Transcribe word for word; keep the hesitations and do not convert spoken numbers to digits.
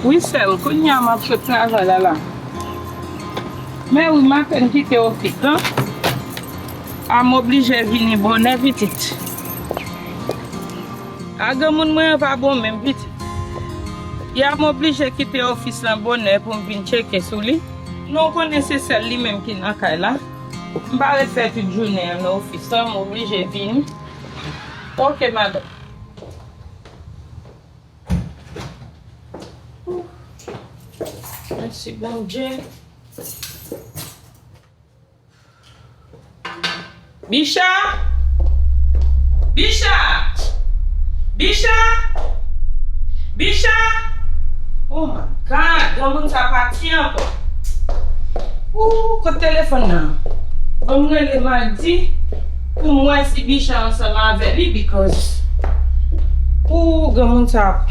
Wi, sè m, kounye a m ap sot travay la, la. Men wi, m apèn kite ofis lan. A m oblije vini bonè, pitit. A granmoun mwen an pa bon menm, pitit. Yè m oblije kite ofis lan bonè pou m vin tcheke sou li. Non, w konnen se sèl li menm ki nan kay la. M pa ret fè tout jounen an nan ofis lan, m oblije vini. Oke, madanm. Mèsi Bondye. Bicha! Bicha! Bicha! Bicha! Oh my God, granmoun sa pati ankò. Ooh, kot telefòn nan? Ban m rele Magdi pou m wè si Bicha ansanm avè li, because ooh, granmoun sa